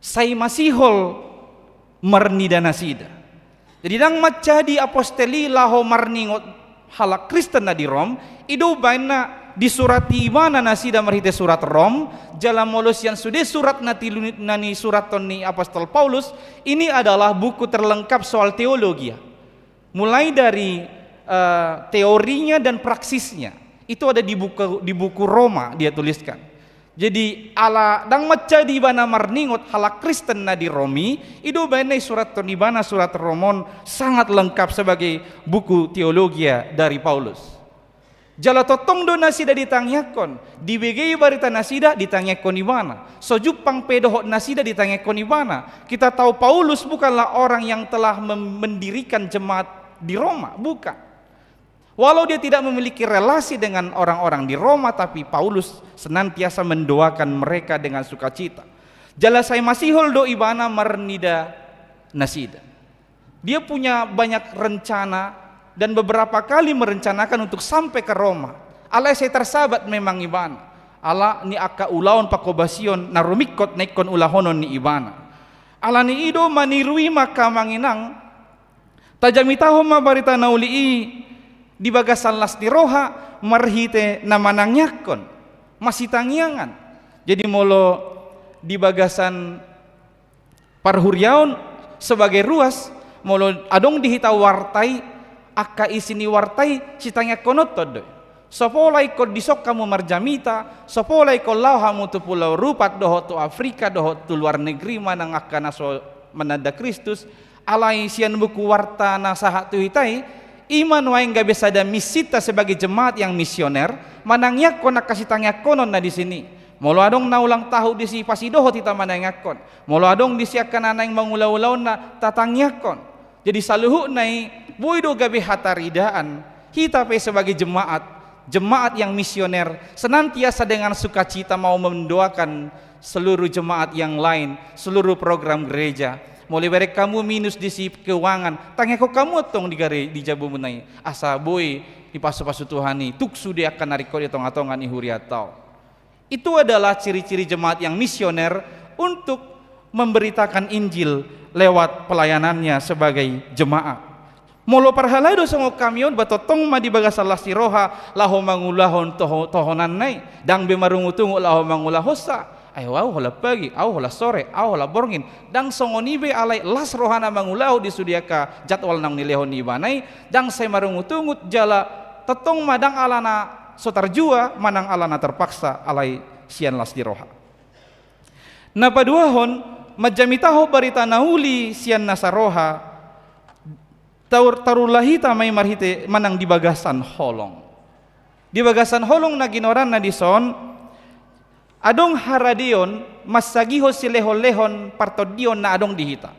sai masihol marnida nasida. Jadi ndang manjadi apostel i laho marningot halak Kristen na di Rom, i do umbahen na disurati ibana nasida marhite surat Rom, jala molo sian sude surat na tilu ni, na nisurathon ni apostel Paulus, ini adalah buku terlengkap soal teologia. Mulai dari, eh, teorinya dan praksisnya. Itu ada di buku, di buku Roma dia tuliskan. Jadi, ala ndang manjadi ibana marningot halak Kristen na di Rom i, i do umbahen na disurathon ibana surat Rom on sangat lengkap sebagai buku teologia dari Paulus. Jala tongtong do nasida ditangiangkon, dibege barita nasida ditangiangkon ibana. So jumpang pe dohot nasida ditangiangkon ibana. Kita tahu Paulus bukanlah orang yang telah mem-, mendirikan jemaat di Roma, bukan. Walau dia tidak memiliki relasi dengan orang-orang di Roma, tapi Paulus senantiasa mendoakan mereka dengan sukacita. Jala sai masihol do ibana marnida nasida. Dia punya banyak rencana dan beberapa kali merencanakan untuk sampai ke Roma. Alai sai tarsabat memang ibana. Ala ni angka ulaon pangkobasion na rumingkot na ingkon ulahonon ni ibana. Ala ni i do manirui ma angka amang inang, tajamitahon ma barita na uli i di bagasan las ni roha marhite na manangiangkon, masitangiangan. Jadi molo di bagasan parhuriaon sebagai ruas, molo adong di hita warta i, angka isi ni warta i sitangiangkononton do. So pola ingkon dison hamu marjamita, so pola ingkon laho hamu tu Pulau Rupat dohot tu Afrika dohot tu luar negeri manang angka na so mananda Kristus, alai sian buku warta na sahat tu hita i, i ma nuaeng gabe sada misinta sebagai jemaat yang misioner, manangiangkon angka sitangiangkonon na disi i. Molo adong na ulang tahun disi, pasidohot hita manangiangkon. Molo adong disi angka na naeng mangula ulaonna, tatangiangkon. Jadi saluhutna i, boi do gabe hataridaan. Hita pe sebagai jemaat, jemaat yang misioner, senantiasa dengan sukacita mau mendoakan seluruh jemaat yang lain, seluruh program gereja. Molo ibereng hamu minus disi keuangan, tangiangkon hamu antong di gare-, di jabumuna i. Asa boi dipasupasu Tuhan i, tung sude angka na ringkot di tongatonga ni hurianta on. Itu adalah ciri-ciri jemaat yang misioner untuk memberitakan Injil lewat pelayanannya sebagai jemaat. Molo parhalado songon hami on, ba tongtong ma di bagasan las ni roha, laho mangulahon toho-, tohonanna i, ndang be marungutungut laho mangulahonsa. Ai au holan pagi, au holan sore, au holan borngin. Ndang songon i be alai las rohana mangulahon di sude angka jadwal naung nilehon ni ibana i, ndang sai marungutungut jala tongtong ma ndang alana so tarjua, manang alana terpaksa alai sian las ni roha. Na paduahon, manjamitahon barita na uli sian nasa roha, taur-, tarula hita ma i marhite manang di bagasan holong. Di bagasan holong na ginoaranna dison, adong haradeon mansagihon silehonlehon partondion na adong di hita.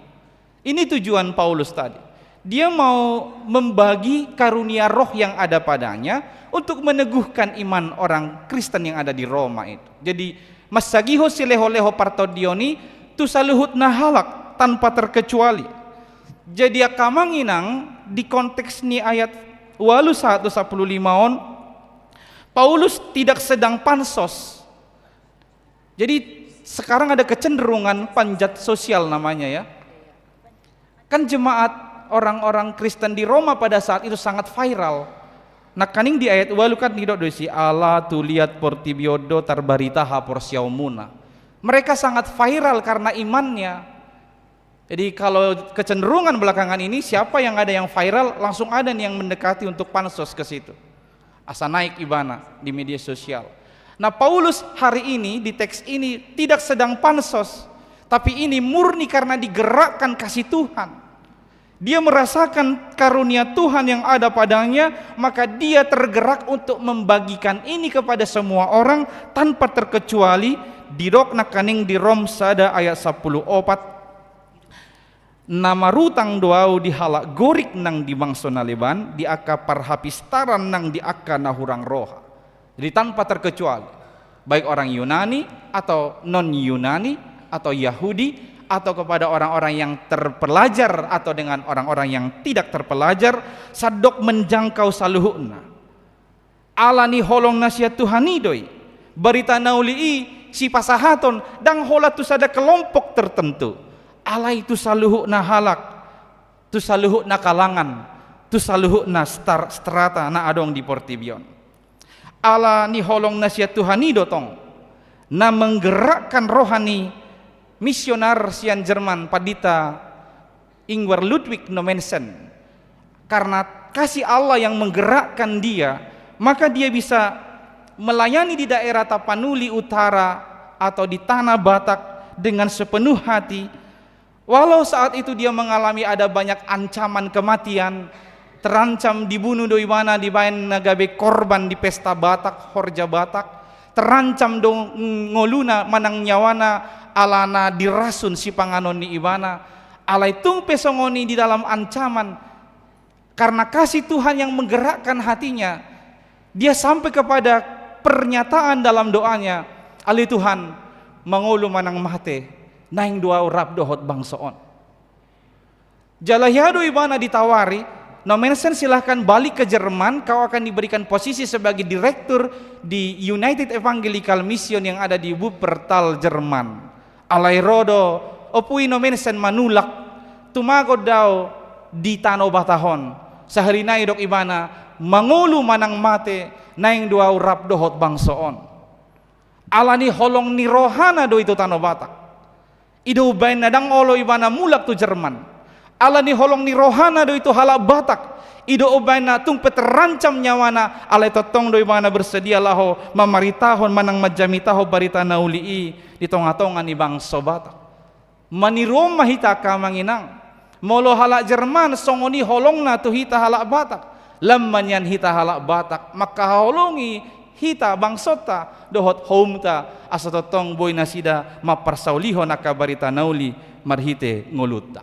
Ini tujuan Paulus tadi. Dia mau membagi karunia roh yang ada padanya untuk meneguhkan iman orang Kristen yang ada di Roma itu. Jadi, mansagihon silehonlehon partondion i tu saluhutna halak tanpa terkecuali. Jadi, angka amang inang, di konteks ni ayat ualu sahat tu sampulu lima on, Paulus tidak sedang pansos. Jadi, sekarang ada kecenderungan panjat sosial namanya, ya. Kan jemaat orang-orang Kristen di Roma pada saat itu sangat viral. Nangkaning di ayat ualu kan didok do disi, ala tu liat portibi on do tarbarita haporseaonmuna. Mereka sangat viral karena imannya. Jadi, kalau kecenderungan belakangan ini, siapa yang ada yang viral, langsung ada nih yang mendekati untuk pansos ke situ. Asa naik ibana di media sosial. Nah, Paulus hari ini di teks ini tidak sedang pansos, tapi ini murni karena digerakkan kasih Tuhan. Dia merasakan karunia Tuhan yang ada padanya, maka dia tergerak untuk membagikan ini kepada semua orang tanpa terkecuali. Didok nangkaning di Rom sada ayat sampulu opat, na marutang do ahu di halak Gorik nang di bangso na leban, di angka parhapistaran nang di angka na hurang roha. Jadi tanpa terkecuali, baik orang Yunani atau non-Yunani atau Yahudi atau kepada orang-orang yang terpelajar atau dengan orang-orang yang tidak terpelajar, sandok menjangkau saluhutna. Ala ni holong na sian Tuhan i do i, barita na uli i sipasahaton, ndang holan tu sada kelompok tertentu, alai tu saluhutna halak, tu saluhutna kalangan, tu saluhutna star-, strata na adong di portibi on. Ala ni holong na sian Tuhan i do tong na menggerakkan roha ni misionar sian Jerman, Pandita Ingwer Ludwig Nommensen. Karena kasih Allah yang menggerakkan dia, maka dia bisa melayani di daerah Tapanuli Utara atau di Tanah Batak dengan sepenuh hati. Walau saat itu dia mengalami ada banyak ancaman kematian, terancam dibunuh do ibana, dibaen na gabe korban di pesta Batak, horja Batak, terancam do ngoluna manang nyawana alana dirasun sipanganon ni ibana. Alai tung pe songon i di dalam ancaman, karena kasih Tuhan yang menggerakkan hatinya, dia sampai kepada pernyataan dalam doanya, "Ale Tuhan, mangolu manang mate, naeng do ahu rap dohot bangso on." Jala hea do ibana ditawari, "Nommensen, silahkan balik ke Jerman, kau akan diberikan posisi sebagai direktur di United Evangelical Mission yang ada di Wuppertal, Jerman." Alai ro do Ompung Nommensen manulak, "Tumagon do ahu di Tano Batak on." Sahali nai didok ibana, "Mangolu manang mate, naeng do ahu rap dohot bangso on." Ala ni holong ni rohana do i tu Tano Batak. I do umbahen na ndang olo ibana mulak tu Jerman. Ala ni holong ni rohana do i tu halak Batak. I do umbahen na tung pe terancam nyawana, alai tongtong do ibana bersedia laho mamaritahon manang manjamitahon barita na uli i di tongatonga ni bangso Batak. Maniru on ma hita, angka amang inang. Molo halak Jerman, songon i holongna tu hita halak Batak. Lam ma nian hita halak Batak mangkaholongi hita, bangsonta dohot houmta, asa tongtong boi nasida mamparsaulihon angka barita na uli marhite ngolunta.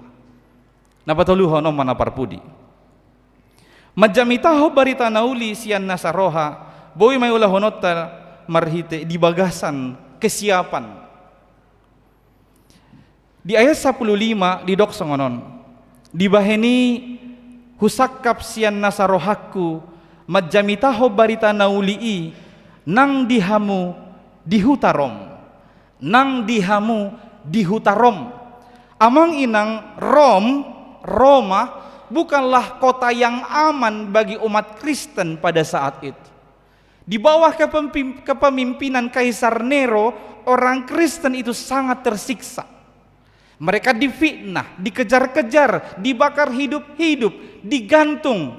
Na patoluhon, on ma na parpudi. Manjamitahon barita na uli sian nasa roha, boi ma i ulahononta marhite di bagasan kesiapan. Di ayat sampulu lima didok songon on, "Dibahen i husangkap sian nasa rohangku manjamitahon barita na uli i nang di hamu di huta Rom." Nang di hamu di huta Rom. Amang inang, Rom, Roma, bukanlah kota yang aman bagi umat Kristen pada saat itu. Di bawah kepemim-, kepemimpinan Kaisar Nero, orang Kristen itu sangat tersiksa. Mereka difitnah, dikejar-kejar, dibakar hidup-hidup, digantung,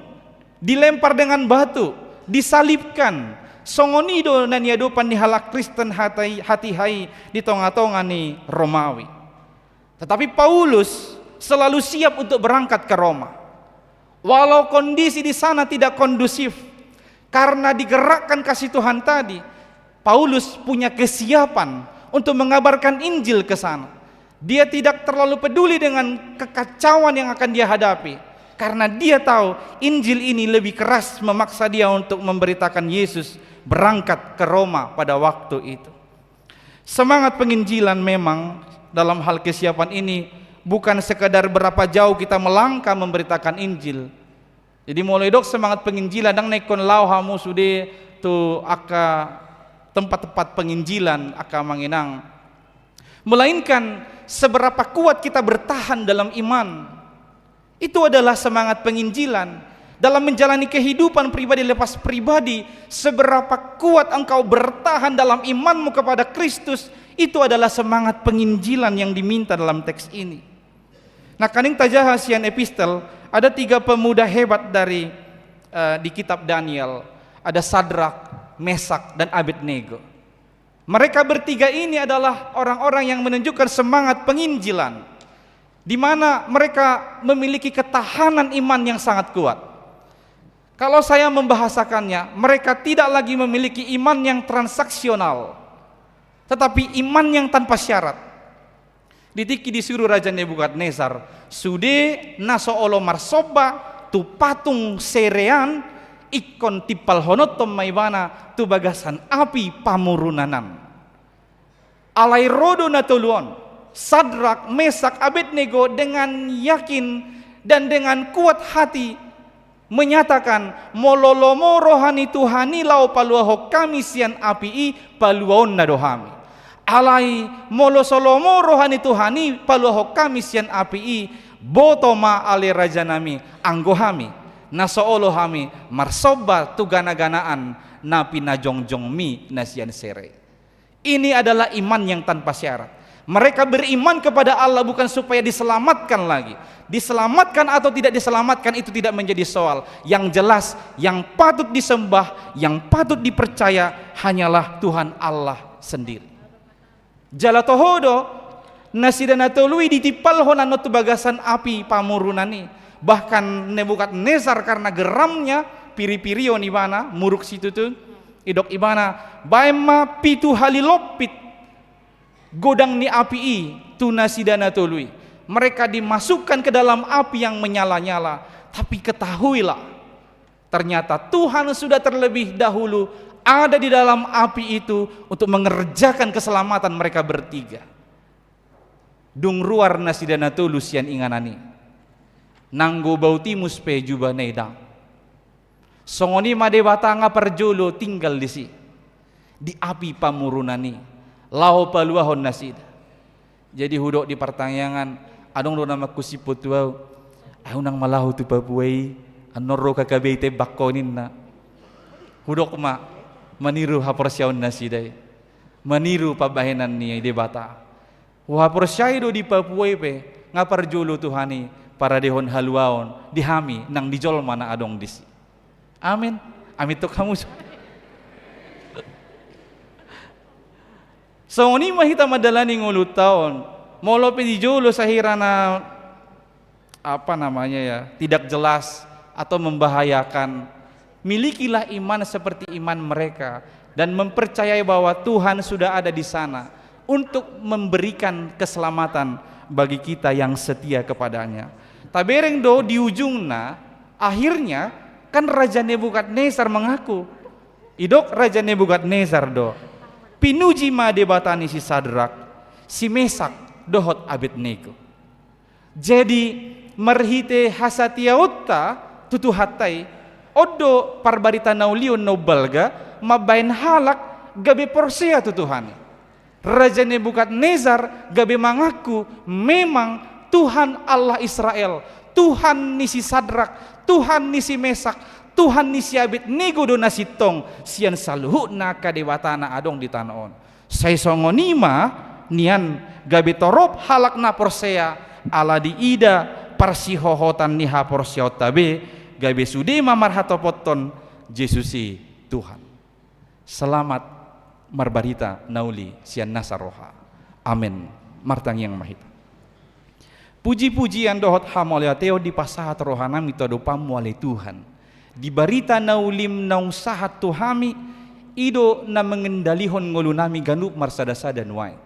dilempar dengan batu, disalibkan. Songon i do na niadopan ni halak Kristen hati-, hatiha i di tongatonga ni Romawi. Tetapi Paulus selalu siap untuk berangkat ke Roma. Walau kondisi di sana tidak kondusif, karena digerakkan kasih Tuhan tadi, Paulus punya kesiapan untuk mengabarkan Injil ke sana. Dia tidak terlalu peduli dengan kekacauan yang akan dia hadapi, karena dia tahu Injil ini lebih keras memaksa dia untuk memberitakan Yesus, berangkat ke Roma pada waktu itu. Semangat penginjilan memang dalam hal kesiapan ini bukan sekadar berapa jauh kita melangkah memberitakan Injil. Jadi, molo didok semangat penginjilan, ndang na ingkon laho hamu sude tu angka tempat-tempat penginjilan, angka amang inang. Melainkan seberapa kuat kita bertahan dalam iman. Itu adalah semangat penginjilan. Dalam menjalani kehidupan pribadi lepas pribadi, seberapa kuat engkau bertahan dalam imanmu kepada Kristus, itu adalah semangat penginjilan yang diminta dalam teks ini. Nangkaning tajaha sian epistel, ada tiga pemuda hebat dari, eh, di kitab Daniel. Ada Sadrak, Mesak, dan Abednego. Mereka bertiga ini adalah orang-orang yang menunjukkan semangat penginjilan. di mana mereka memiliki ketahanan iman yang sangat kuat. Kalau saya membahasakannya, mereka tidak lagi memiliki iman yang transaksional, tetapi iman yang tanpa syarat. Di tingki disuru Raja Nebukadnesar, sude na so olo marsomba tu patung serean, ingkon timpalhononhon ma ibana tu bagasan api pamurunan an. Alai ro do na tolu on, Sadrak, Mesak, Abednego, dengan yakin dan dengan kuat hati menyatakan, molo lomo roha ni Tuhan i laho paluahon hami sian api i, paluaonna do hami. Alai molo so lomo roha ni Tuhan i paluahon hami sian api i, boto ma ale rajanami, anggo hami na so olo hami marsomba tu ganaganaan na pinajongjongmi na sian sere. Ini adalah iman yang tanpa syarat. Mereka beriman kepada Allah bukan supaya diselamatkan lagi. Diselamatkan atau tidak diselamatkan itu tidak menjadi soal. Yang jelas, yang patut disembah, yang patut dipercaya hanyalah Tuhan Allah sendiri. Jala toho do, nasida na tolu i ditimpalhon annon tu bagasan api pamurunan i. Bahkan Nebukadnesar karena geramnya, piripirion ibana, muruk situtu, didok ibana, baen ma pitu hali lompit godang ni api i tu nasida na tolu i. Mereka dimasukkan ke dalam api yang menyala-nyala. Tapi ketahuilah, ternyata Tuhan sudah terlebih dahulu ada di dalam api itu untuk mengerjakan keselamatan mereka bertiga. Dung ruar nasida na tolu sian inganan i, nanggo bau timus pe jubahna i ndang. Songon i ma Debata nga parjolo tinggal disi, di api pamurunan i, laho paluahon nasida. Jadi hudok di partangiangan, adong do na mangkusip tu ahu, ahu nang ma laho tu Papua i, annon ro K K B I tembak ho ninna. Hudok ma, maniru haporseaon nasida i, maniru pambahenan ni Debata. Huhaporseai do di Papua i pe, nga parjolo Tuhan i paradehon haluaon di hami nang di jolma na adong disi. Amin. Amin tu hamu. Songon i ma hita mandalani ngolunta on. Molo pe di jolo sahira na, apa namanya ya, tidak jelas atau membahayakan, milikilah iman seperti iman mereka dan mempercayai bahwa Tuhan sudah ada di sana untuk memberikan keselamatan bagi kita yang setia kepada-Nya. Tabereng do di ujungna, akhirnya kan Raja Nebukadnesar mengaku. Didok Raja Nebukadnesar do, pinuji ma Debata ni si Sadrak, si Mesak, dohot Abednego. Jadi, marhite hasatiaonta tu Tuhanta i, on do parbarita na uli on na umbalga mambahen halak gabe porsea tu Tuhan i. Raja Nebukadnesar gabe mangaku, memang Tuhan Allah Israel, Tuhan ni si Sadrak, Tuhan ni si Mesak, Tuhan ni si Abednego do na sintong sian saluhutna angka debata na adong di tano on. Sai songon i ma nian gabe torop halak na porsea, ala diida parsihohotan ni haporseaonta be, gabe sude ma marhatopothon Jesus i Tuhan. Selamat marbarita na uli sian nasa roha. Amen. Martangiang ma hita. Puji-pujian dohot hamauliateon dipasahat rohanami tu adopanmu ale Tuhan. Di barita na ulim naung sahat tu hami, i do na mangendalihon ngolunami ganup marsada-sada nuaeng.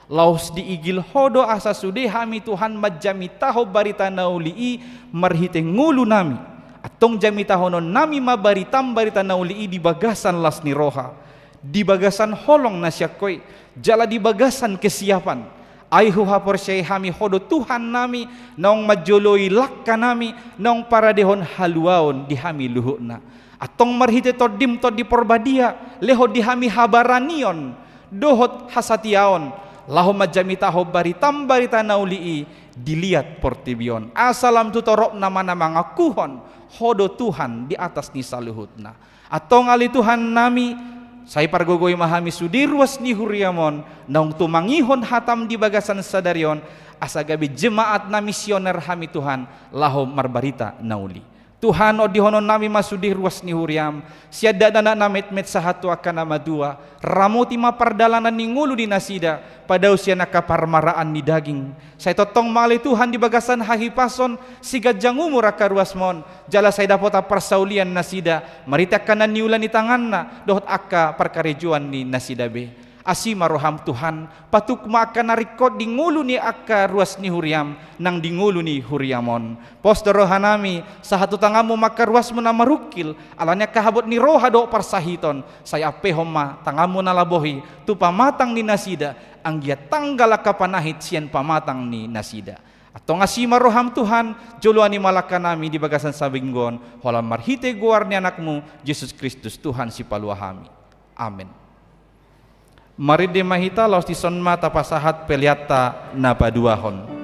Laos diigil Ho do asa sude hami Tuhan manjamitahon barita na uli i marhite ngolunami. Antong jamitahononnami ma baritam barita na uli i di bagasan las ni roha, di bagasan holong na sian Ho i, jala di bagasan kesiapan. Ai huhaporseai hami Ho do Tuhannami, naung manjoloi langkanami, naung paradehon haluaon di hami luhutna. Antong marhite Tondim Tondi Porbadia, lehon di hami habaranion dohot hasatiaon, laho manjamitahon baritam barita na uli i di liat portibi on. Asa lam tu toropna ma na mangakuhon Ho do Tuhan di atas ni saluhutna. Antong ale Tuhannami, sai pargogoi ma hami sude ruas ni huriam on, naung tumangihon hatam di bagasan sadari on, asa gabe jemaat na misioner hami Tuhan, laho marbarita na uli. Tuhan, ondihononnami ma sude ruas ni huriam, sian dakdanak na metmet sahat tu angka na matua, ramoti ma pardalanan ni ngolu ni nasida, padao sian angka parmaraan ni daging. Sai tongtong ma ale Tuhan di bagasan hahipason, siganjang umur angka ruasmon, jala sai dapotan parsaulian nasida, marhite angka na niula ni tanganna, dohot angka parkarejoan ni nasida be. Asi ma roham Tuhan, patuk ma angka na ringkot di ngolu ni angka ruas ni huriam, nang di ngolu ni huriam on. Pos do rohanami, sahat tu tanganmu ma angka ruasmu na marungkil, ala ni angka habot ni roha dohot parsahiton, sai ampehon ma tanganmu na laboh i, tu pamatang ni nasida, anggiat tanggal angka panahit sian pamatang ni nasida. Antong asi ma roham Tuhan, joloani ma langkanami di bagasan saminggu on, holan marhite goar ni anakmu, Jesus Kristus Tuhan sipalua hami. Amen. Marende ma hita, laos dison ma tapasahat peleanta na paduahon.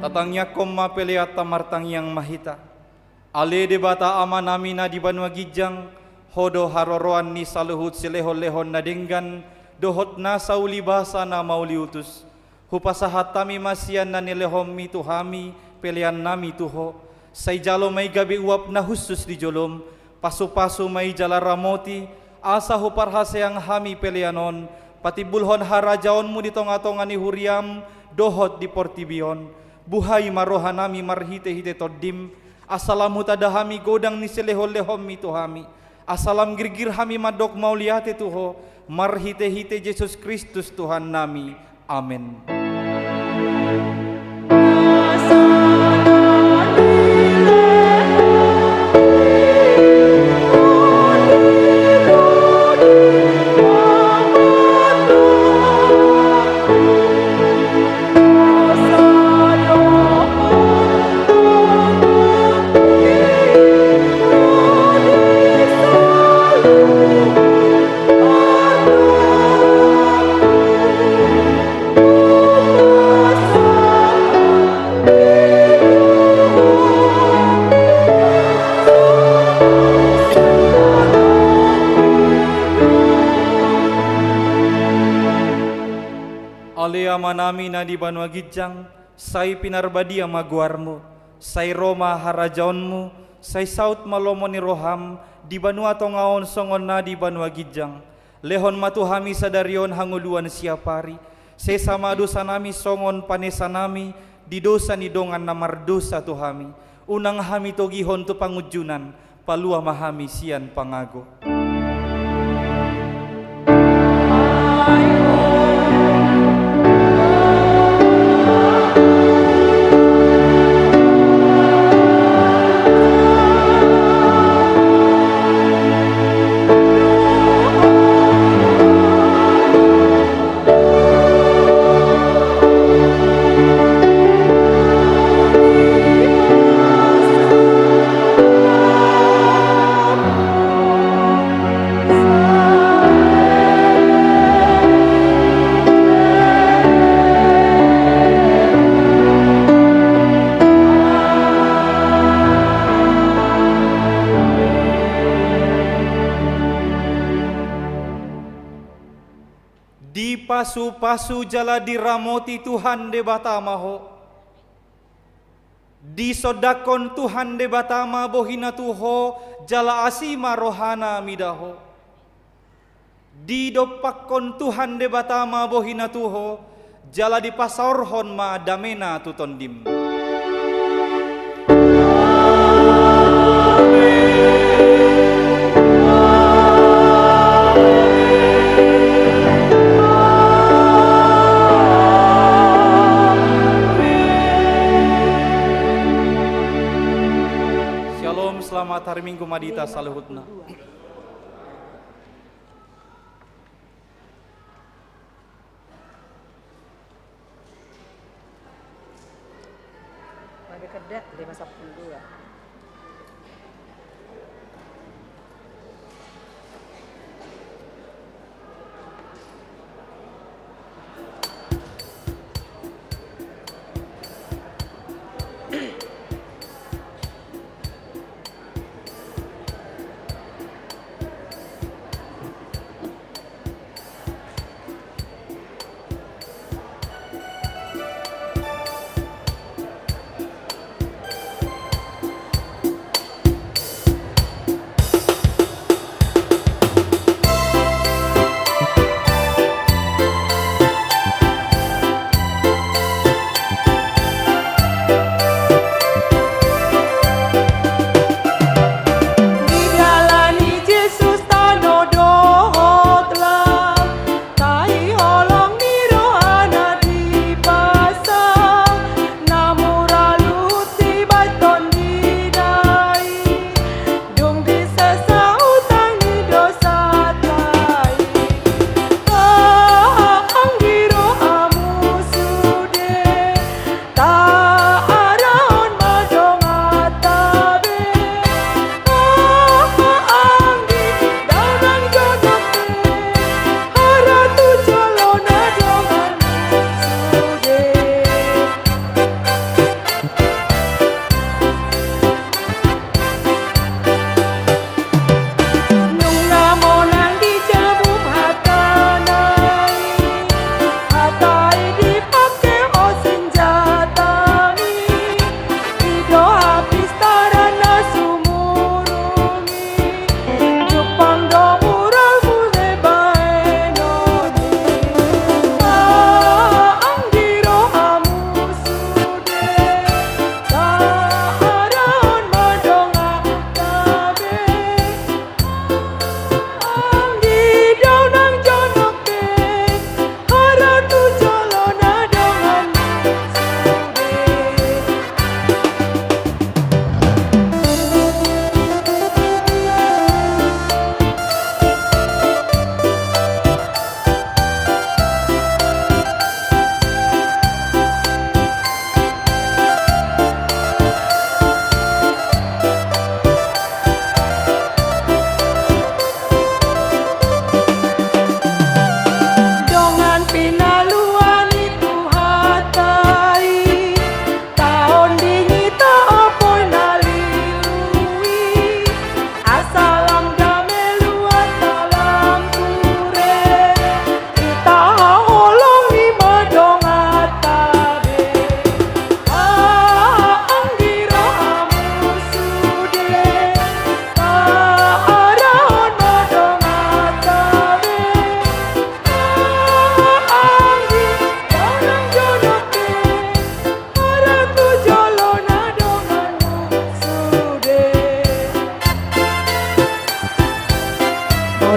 Tangiangkon ma peleanta, martangiang ma hita. Ale Debata Amanami na di banua ginjang, Ho do haroroan ni saluhut silehonlehon na denggan dohot nasa ulibasa na mauliutus. Hupasahat hami ma sian na nilehonMi tu hami peleannami tu Ho. Sai jalo ma i gabe uap na hushus di joloM. Pasupasu ma i jala ramoti, asa huparhaseang hami pelean on patimbulhon harajaonMu di tongatonga ni huriaM dohot di portibi on. Buhai ma rohanami marhitehite TondiM, asa lam hutanda hami godang ni silehonlehonMi tu hami, asa lam girgir hami mandok mauliate tu Ho, marhitehite Jesus Kristus Tuhannami. Amen. Ale Amanami na di banua ginjang, sai pinarbadia ma goarMu, sai ro ma harajaonMu, sai saut ma lomo ni rohaM di banua tonga on songon na di banua ginjang. Lehon ma tu hami sadari on hangoluan siapari. Sesa ma dosanami songon panesanami di dosa ni dongan na mardosa tu hami. Unang hami togihon tu pangunjunan, palua ma hami sian pangago. Dipasupasu jala diramoti Tuhan Debata ma ho. Disondangkon Tuhan Debata ma bohiNa tu ho, jala asi ma rohaNa mida ho. Didompakkon Tuhan Debata ma bohiNa tu ho, jala dipasaorhon ma dameNa tu tondim. Syalom, selamat hari Minggu ma di hita saluhutna. Babe kedek lima sampulu dua.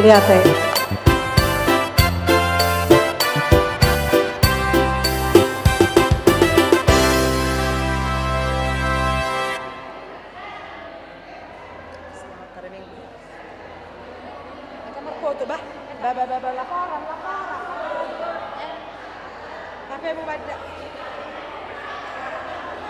Mauliate. Angka marfoto, bah. Bah, bah, bah, bah, laporan, laporan. Tapi mau baca.